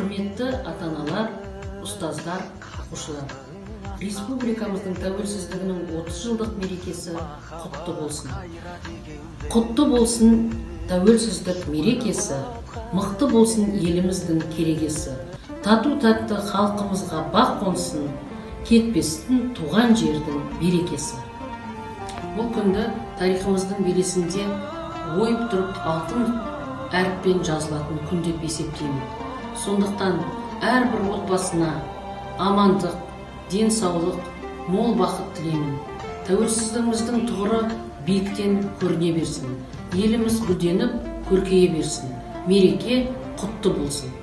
Құрметті ата-аналар, ұстаздар, оқушылар! Республикамыздың тәуелсіздігінің 30 жылдық мерекесі құтты болсын! Құтты болсын тәуелсіздік мерекесі, мықты болсын еліміздің керегесі, тату тәтті халқымызға бақ қонсын, кетпесін туған жердің берекесі. Бұл күнді тарихымыздың белесінде ойып тұрып алтын әріппен жазылатын күн деп есептеймін. Сондықтан әрбір отбасына амандық, денсаулық, мол бақыт тілеймін. Тәуелсіздігіміздің тұғыры биіктен көріне берсін, еліміз гүлденіп, көркейе берсін. Мереке құтты болсын!